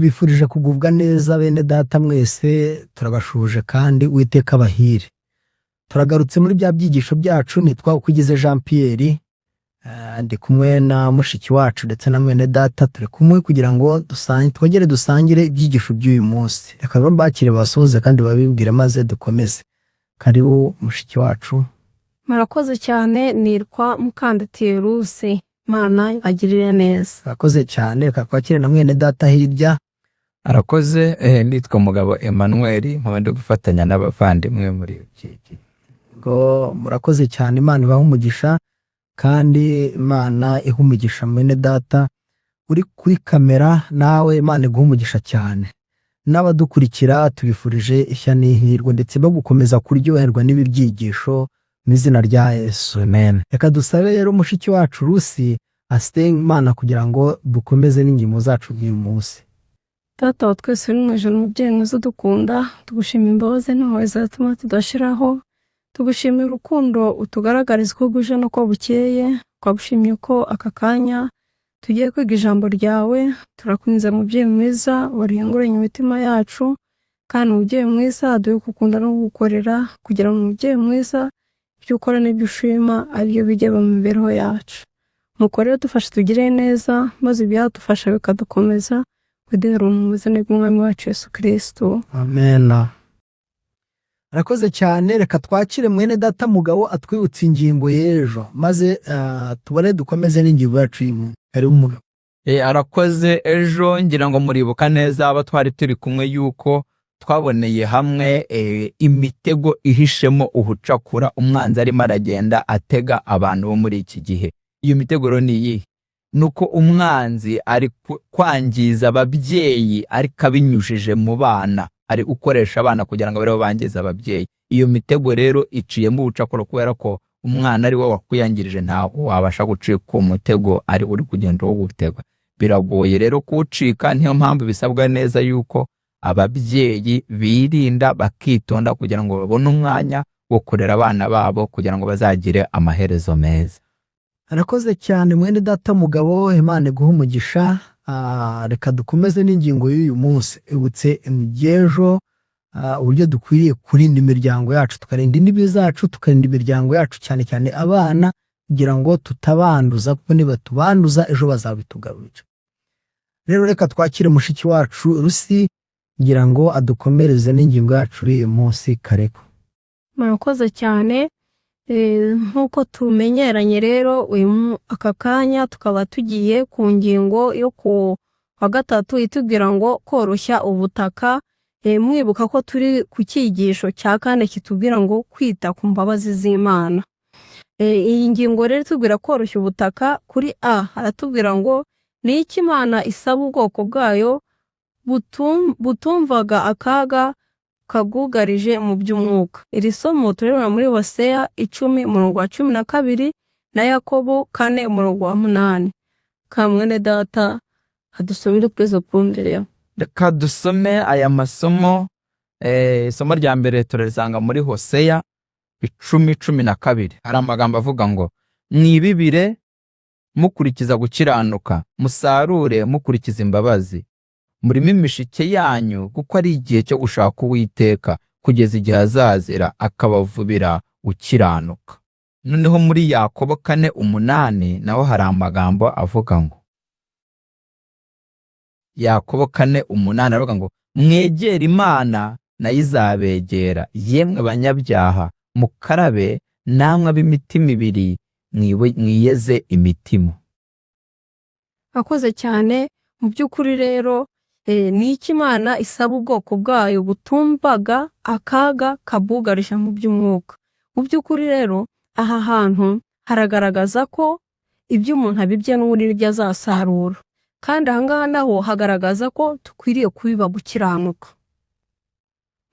Tubifurije kugubwa neza bene data mwese, turabashuje kandi Uwiteka abahire. Turagarutse muri bya byigisho byacu. Nitwa Ukwigize Jean Pierre, ndi kumwe na mushiki wacu ndetse na mwene data. Turi kumwe kugira ngo twongere dusangire ibyigisho by'uyu munsi. Reka rero mbakire basuhuze kandi babibwire, maze dukomeze. Karibu, mushiki wacu. Murakoze cyane. Nitwa Mukandutiye Rusi. Imana ibagirire neza. Murakoze cyane. Reka twakire na mwene data hirya. Arakoze. Nitwa Mugabo Emmanuel, nkaba ndi gufatanya n'abavandimwe muri iki. Ngo murakoze cyane. Imana ibahe umugisha, kandi Imana ihe umugisha mwene data uri kuri kamera. Nawe Imana iguhe umugisha cyane. N'abadukurikira tubifurije ishya n'ihirwe, ndetse no gukomeza kuryoherwa n'ibi byigisho mu izina rya Yesu. Amen. Reka dusabe rero mushiki wacu Rusi asenge Imana kugira ngo dukomeze n'ingingo zacu bw'uyu munsi. Data wa twese uri mu ijuru, umubyeyi mwiza udukunda, tugushima imbabazi n'impuhwe zatuma tudashiraho. Tugushimira urukundo utugaragariza uko bwije n'uko bukeye. Twagushimiye ko aka kanya tugiye kwiga ijambo ryawe. Turakunze, mubyeyi mwiza, warihinguranye imitima yacu. Kandi umubyeyi mwiza, duhe gukunda no kugukorera, kugira ngo, umubyeyi mwiza, ibyo ukora n'ibyo ushima aribyo bijya mu mibereho yacu. Nuko rero dufashe, tugire neza, maze ibyadufasha bikadukomeza kuduhera mu izina ry'Umwami wacu Yesu Kristo. Amen. Arakoze cyane. Reka twakire mwene data Mugabo atwibutsa ingingo y'ejo, maze tubone dukomeze n'ingingo yacu y'uyu. Karibu, Mugabo. Arakoze. Ejo ngira ngo muribuka neza, aba twari turi kumwe, yuko twaboneye hamwe imitego ihishemo ubucakura umwanzi arimo aragenda atega abantu bo muri iki gihe. Iyo mitego rero ni iyihe? Nuko umwanzi ari kwangiza ababyeyi, ariko abinyujije mu bana, ari gukoresha abana kugira ngo abe aribo bangiza ababyeyi. Iyo mitego rero iciyemo ubucakura, kubera ko umwana ari we wakwiyangirije, ntabwo wabasha gucika uwo mutego ari uri kugenda uwutegwa. Biragoye rero kuwucika. Niyo mpamvu bisabwa neza yuko ababyeyi birinda, bakitonda, kugira ngo babone umwanya wo kurera abana babo, kugira ngo bazagire amaherezo meza. Arakoze cyane mwene data Mugabo, Imana iguhe umugisha. Reka dukomeze n'ingingo y'uyu munsi. Ibutse iby'ejo, uburyo dukwiriye kurinda imiryango yacu, tukarinda imbibi zacu, tukarinda imiryango yacu, cyane cyane abana, kugira ngo tutabanduza, kuko nibatubanduza ejo bazabitugarurira. Rero reka twakire mushiki wacu Rusi kugira ngo adukomereze n'ingingo yacu y'uyu munsi. Kareko. Murakoze cyane. Nk'uko tumenyeranye rero, aka kanya tukaba tugiye ku ngingo yo ku wa gatatu itubwira ngo koroshya ubutaka. Mwibuka ko turi ku cyigisho cya kane kitubwira ngo kwita ku mbabazi z'Imana. Iyi ngingo rero itubwira koroshya ubutaka. Kuri A haratubwira ngo ni iki Imana isaba ubwoko bwayo butumvaga akaga kabwugarije mu by'umwuka? Iri somo turibona muri Hoseya 10 umurongo wa 12 na Yakobo 4 umurongo wa 8. Ka mwene data adusomere kuri izo pundire. Reka dusome aya masomo. Isomo rya mbere turarisanga muri Hoseya 10:12. Hari amagambo avuga ngo: "Mwibibire mukurikiza gukiranuka, musarure mukurikiza imbabazi, murime imishike yanyu, kuko ari igihe cyo gushaka Uwiteka, kugeza igihe azazira akabavubira gukiranuka." Noneho muri Yakobo 4:8 naho hari amagambo avuga ngo, Yakobo 4:8 aravuga ngo: "Mwegere Imana, nayo izabegera. Yemwe banyabyaha, mukarabe, namwe ab'imitima ibiri, mwiyeze imitima." Akoze cyane. Mu by'ukuri rero, ni iki Imana isaba ubwoko bwayo butumvaga akaga kabwugarije mu by'umwuka? Mu by'ukuri rero, aha hantu haragaragaza ko ibyo umuntu abibye n'ubundi nibyo azasarura. Kandi aha ngaha naho hagaragaza ko dukwiriye kubiba gukiranuka.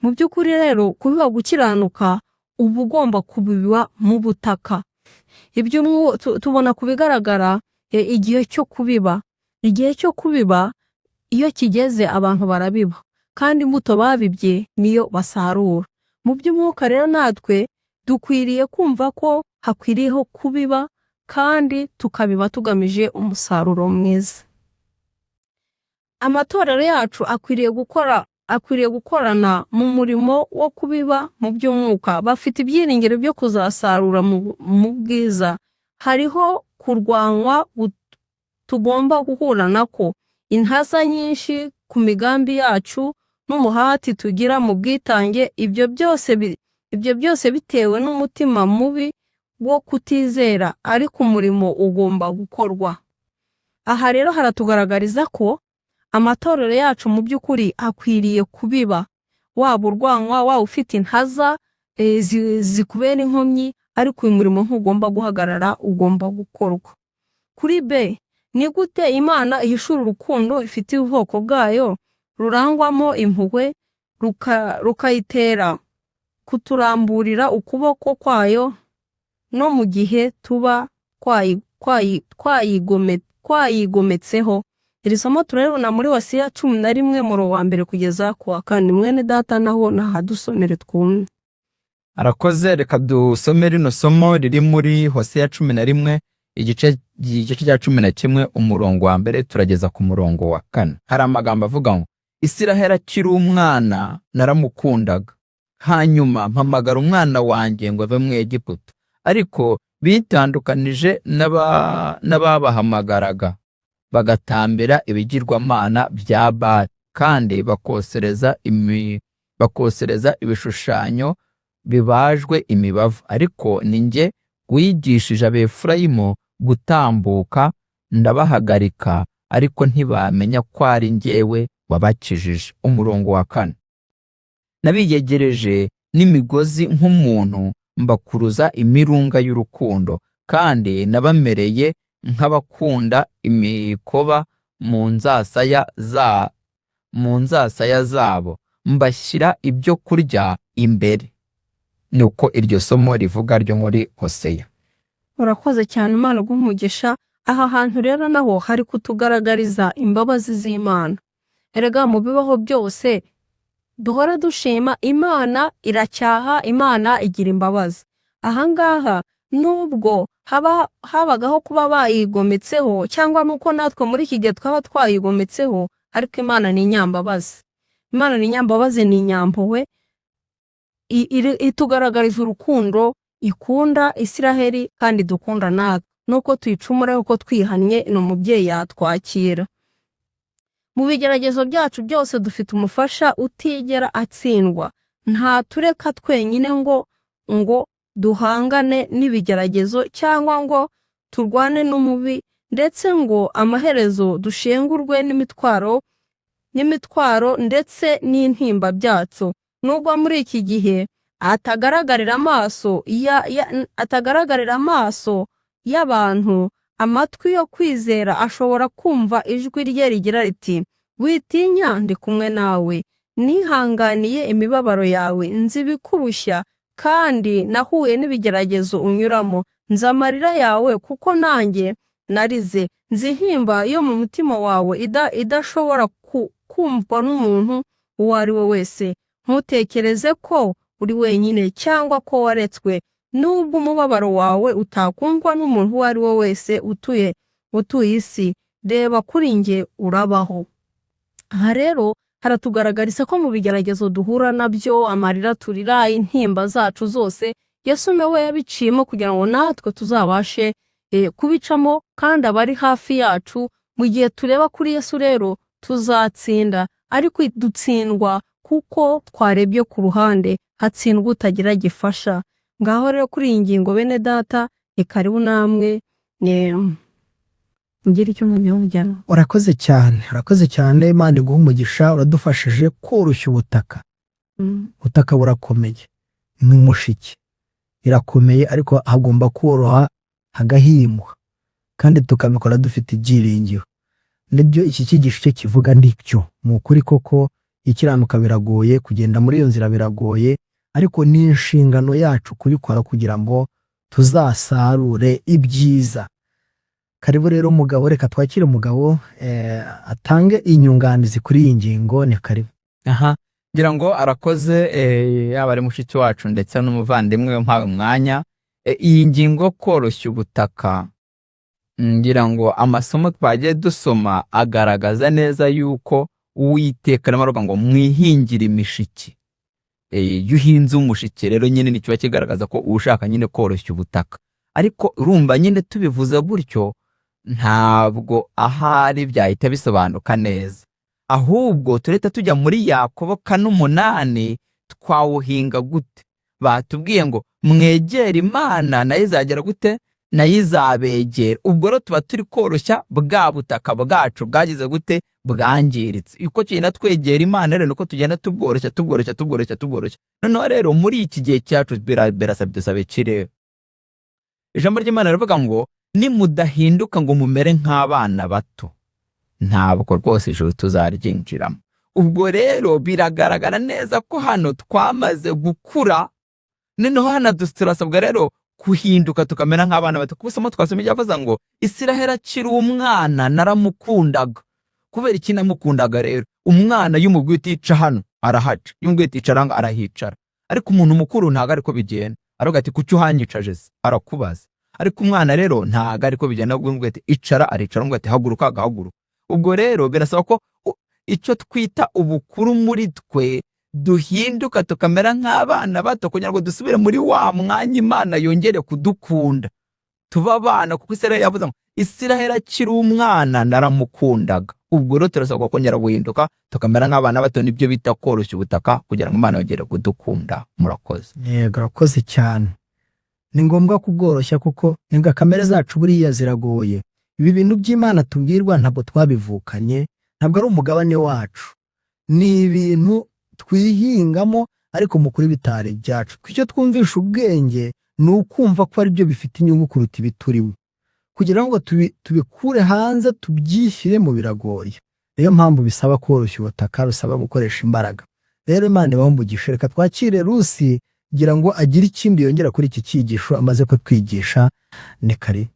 Mu by'ukuri rero, kubiba gukiranuka uba ugomba kubiba mu butaka. Ibyo tubona ku bigaragara, igihe cyo kubiba, igihe cyo kubiba iyo kigeze abantu barabiba, kandi imbuto babibye niyo basarura. Mu by'umwuka rero, natwe dukwiriye kumva ko hakwiriyeho kubiba, kandi tukabiba tugamije umusaruro mwiza. Amatorero yacu akwiriye gukora, akwiriye gukorana mu murimo wo kubiba mu by'umwuka. Bafite ibyiringiro byo kuzasarura mu bwiza. Hariho kurwanywa tugomba guhura nako, intaza nyinshi ku migambi yacu n'umuhati tugira mu bwitange. Ibyo byose bitewe n'umutima mubi wo kutizera, ariko umurimo ugomba gukorwa. Aha rero haratugaragariza ko amatorero yacu mu by'ukuri akwiriye kubiba, waba urwanywa, waba ufite intaza zikubera inkomyi, ariko uyu murimo ntugomba guhagarara, ugomba gukorwa. Kuri B, ni gute Imana ihishura urukundo ifitiye ubwoko bwayo rurangwamo impuhwe, rukayitera kuturamburira ukuboko kwayo no mu gihe tuba twayigometseho? Iri somo turaribona muri Hosiya 11, murongo wa 1 kugeza ku wa 4. Mwene data, naho nahadusomere twumve. Arakoze. Reka dusome rino somo riri muri Hoseya 11, igice cya 11, umurongo wa 1 turageza ku murongo wa 4. Hari amagambo avuga ngo: "Isiraheli akiri umwana naramukundaga, hanyuma mpamagara umwana wanjye ngo ave mu Egiputa. Ariko bitandukanije n'ababahamagaraga, bagatambira ibigirwamana bya Bali, kandi bakosereza ibishushanyo bibajwe imibavu. Ariko ni jye wigishije Abefurayimu gutambuka, ndabahagarika, ariko ntibamenya ko ari njyewe wabakijije." Umurongo wa 4: "Nabiyegereje n'imigozi nk'umuntu, mbakuruza imirunga y'urukundo, kandi nabamereye nk'abakunda imikoba mu nzasaya zabo, mbashyira ibyo kurya imbere." Nuko iryo somo rivuga ryo muri Hoseya. Urakoze cyane, Imana umugisha. Aha hantu rero naho hari kutugaragariza imbabazi z'Imana. Erega mu bibaho byose duhora dushima Imana, iracyaha, Imana igira imbabazi. Aha ngaha nubwo haba habagaho kuba bayigometseho, cyangwa nuko natwe muri iki gihe twaba twayigometseho, ariko Imana ni inyambabazi. Imana ni inyambabazi, ni inyampuhwe, itugaragariza urukundo ikunda Isiraheli kandi dukunda natwe. Nuko tuyicumura, uko twihannye, ni umubyeyi, yatwakira. Mu bigeragezo byacu byose dufite umufasha utigera atsindwa. Ntatureka twenyine ngo duhangane n'ibigeragezo cyangwa ngo turwane n'umubi, ndetse ngo amaherezo dushengurwe n'imitwaro ndetse n'intimba byacu. Nubwo muri iki gihe atagaragarira amaso y'abantu, amatwi yo kwizera ashobora kumva ijwi rye rigira riti: "Witinya, ndi kumwe nawe. Nihanganiye imibabaro yawe, nzi ibikurushya, kandi nahuye n'ibigeragezo unyuramo. Nzi amarira yawe, kuko nanjye narize. Nzi intimba yo mu mutima wawe idashobora kumvwa n'umuntu uwo ari we wese. Ntutekereze ko uri wenyine cyangwa ko waretswe. Nubwo umubabaro wawe utakumvwa n'umuntu uwo ari we wese utuye isi, reba kuri njye, urabaho." Aha rero haratugaragariza ko mu bigeragezo duhura nabyo, amarira turira, intimba zacu zose, Yesu we yabiciyemo kugira ngo natwe tuzabashe kubicamo, kandi abari hafi yacu. Mu gihe tureba kuri Yesu rero tuzatsinda, ariko dutsindwa kuko twarebye ku ruhande, hatsindwa utagira gifasha. Ngaho rero kuri iyi ngingo, bene data, ni karibu namwe mugire icyo mubyongera. Urakoze cyane, urakoze cyane. Imana iguha umugisha. Uradufashije koroshya ubutaka. Ubutaka burakomeye nk'umushike, irakomeye, ariko hagomba koroha hagahingwa, kandi tukabikora dufite ibyiringiro. Nibyo iki cyigisho cyo kivuga, nicyo mu ukuri koko. Ikiranuka biragoye, kugenda muri iyo nzira biragoye, ariko ni inshingano yacu kubikora kugira ngo tuzasarure ibyiza. Karibu rero umugabo, reka twakire umugabo atange inyunganizi kuri iyi ngingo. Ni karibu. Aha ngira ngo arakoze, yaba ari mushiki wacu ndetse n'umuvandimwe mpawe umwanya. Iyi ngingo, koroshya ubutaka, Ngira ngo amasomo twagiye dusoma agaragaza neza yuko Uwiteka arimo aravuga ngo mwihingire imishike. Iyo uhinze umushike rero nyine ni kiba kigaragaza ko ushaka nyine koroshya ubutaka. Ariko urumva nyine tubivuze gutyo, ntabwo ahari byahita bisobanuka neza, ahubwo turahita tujya muri Yakobo 4:8. Twawuhinga gute? Batubwiye ngo mwegere Imana, nayo izagera gute? Nayo izabegera. Ubwo rero tuba turi koroshya bwa butaka bwacu bwagize gute? Bwangiritse. Uko tugenda twegera Imana rero, niko tugenda tubworoshya, tubworoshya, tubworoshya, tubworoshya. Noneho rero muri iki gihe cyacu birasaba dusaba iki rero? Ijambo ry'Imana rivuga ngo nimudahinduka ngo mumere nk'abana bato, ntabwo rwose ijuru tuzaryinjiramo. Ubwo rero biragaragara neza ko hano twamaze gukura. Noneho hano turasabwa rero guhinduka tukamera nk'abana bato, kuko isomo twasomye ryavuze ngo Isiraheli akiri umwana naramukundaga. Kubera iki namukundaga rero? Umwana iyo umubwiye uti ica hano, arahaca. Iyo umubwiye uti icara hano, arahicara. Ariko umuntu mukuru ntabwo ariko bigenda. Aravuga ati kuki uhanyicaje se? Arakubaza. Ariko umwana rero ntabwo ariko bigenda. Umubwiye ati icara, aricara. Umubwiye ati haguruka, agahaguruka. Ubwo rero birasaba ko icyo twita ubukuru muri twe duhinduka tukamera nk'abana bato, kugira ngo dusubire muri wa mwanya Imana yongere kudukunda, tuba abana. Kuko Isiraheli yavuze ngo Isiraheli akiri umwana naramukundaga. Ubwo rero turasabwa kongera guhinduka tukamera nk'abana bato, nibyo bita koroshya ubutaka, kugira ngo Imana yongere kudukunda. Murakoze. Yego, urakoze cyane. Ni ngombwa kubworoshya, kuko inga kamere zacu buriya ziragoye. Ibi bintu by'Imana tubwirwa ntabwo twabivukanye, ntabwo ari umugabane wacu, ni ibintu twihingamo, ariko mu kuri bitari ibyacu. Icyo twumvisha ubwenge ni ukumva ko ari byo bifite inyungu kuruta ibiturimo. Kugira ngo tubikure hanze tubyishyiremo biragoye. Niyo mpamvu bisaba koroshya ubutaka, bisaba gukoresha imbaraga. Rero Imana ibahe umugisha. Reka twakire Rusi kugira ngo agire ikindi yongera kuri iki cyigisho amaze kutwigisha. Ni kare.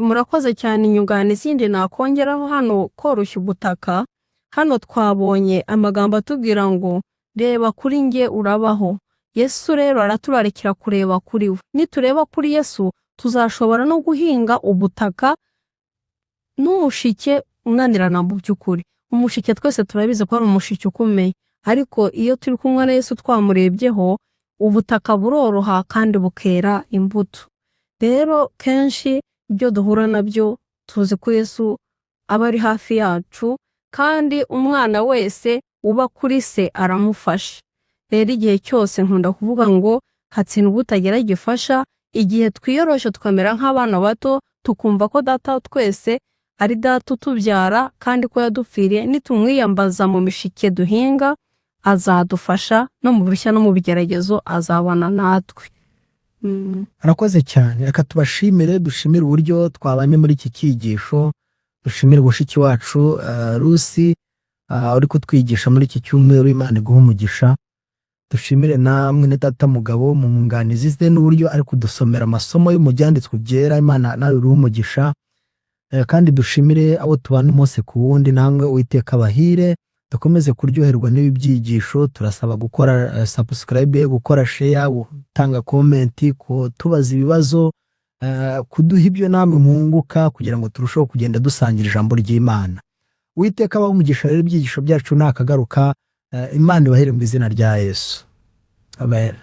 Murakoze cyane. Inyunganizi yindi nakongeraho hano, koroshya ubutaka, hano twabonye amagambo atubwira ngo reba kuri njye urabaho. Yesu rero araturarikira kureba kuri we. Nitureba kuri Yesu, tuzashobora no guhinga ubutaka n'umushike unanirana. Mu by'ukuri umushike twese turabizi ko ari umushike ukomeye, ariko iyo turi kumwe na Yesu, twamurebyeho, ubutaka buroroha kandi bukera imbuto. Rero kenshi ibyo duhura nabyo, tuzi ko Yesu aba ari hafi yacu, kandi umwana wese uba kuri se aramufasha. Rero igihe cyose nkunda kuvuga ngo hatsindwa utagira gifasha. Igihe twiyoroshe tukamera nk'abana bato, tukumva ko Data twese ari Data utubyara kandi ko yadupfiriye, nitumwiyambaza mu mishike duhinga, azadufasha no mu bishya no mu bigeragezo, azabana natwe. Arakoze cyane. Reka tubashimire, dushimire uburyo twabanye muri iki cyigisho, dushimire mushiki wacu Rusi uri kutwigisha muri iki cyumweru. Imana iguhe umugisha. Dushimire namwe na data Mugabo mu mwunganizi ze n'uburyo ari kudusomera amasomo yo mu byanditswe byera. Imana nawe urihe umugisha. Kandi dushimire abo tubana umunsi ku wundi. Namwe Uwiteka abahire. Dukomeze kuryoherwa n'ibi byigisho. Turasaba gukora subscribe, gukora share, gutanga comment, kutubaza ibibazo, kuduha ibyo namwe mwunguka, kugira ngo turusheho kugenda dusangira ijambo ry'Imana. Uwiteka abahe umugisha. Rero ibyigisho byacu nakagaruka. Imana ibahire mu izina rya Yesu, amen.